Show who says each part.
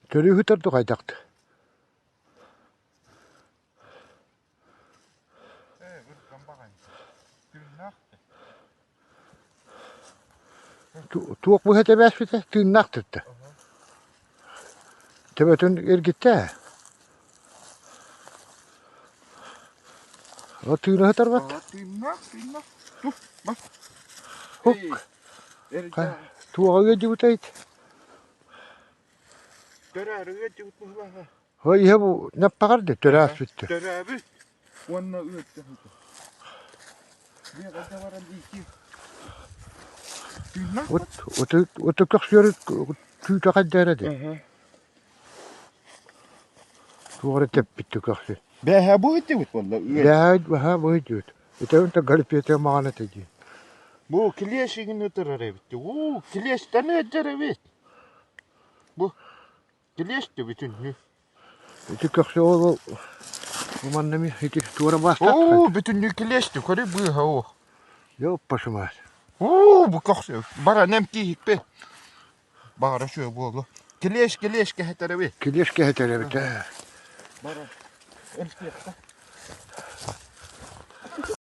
Speaker 1: Төрүүһүт ордук хайдахты? Туох быһа тэбээспитэ тыыннаах тытта. Төбөтүн эргиттэ. О тыына сытарбат.
Speaker 2: Тыыннаах, тыыннаах. Тух, бас.
Speaker 1: Хук. Туоҕа ыалдьыбытай?
Speaker 2: Төрөөрү ыалдьыбыт быһыылааҕа.
Speaker 1: Ой, иһэ бу нэппэҕэр да төрөөспүттэр.
Speaker 2: Төрөөбүт уонна ыалдьыбыт. Биэҕэ баран иитии. Тыыннаах.
Speaker 1: Вот вот көхсүөрү түүтэ хайдара дии. Туох эрэ тэппит көхсү.
Speaker 2: Бээһээ бу ыттыбыт буолла.
Speaker 1: Бээһээ баһаа бу ыттыбыт. Итэ онто галипетия маҕан этэ дии.
Speaker 2: Бу килиэс игин ытырар эбит. Уу, килиэстэн ыалдьар эбит. Бу килиэс да бүтүннүү.
Speaker 1: Ити көхсү ол бу манна ми ити туора баастаах.
Speaker 2: Оо, бүтүннүү килиэс да көрү быыһа оо.
Speaker 1: Ёппашымаас.
Speaker 2: Оо, бу көхсү баран эмтииһикпи. Баҕара үчүгэй буолуо. Килиэс килиэс кэһэтэр эбит.
Speaker 1: Килиэс кэһэтэр эбит ээ.
Speaker 2: Бара. Эмтиэххэ.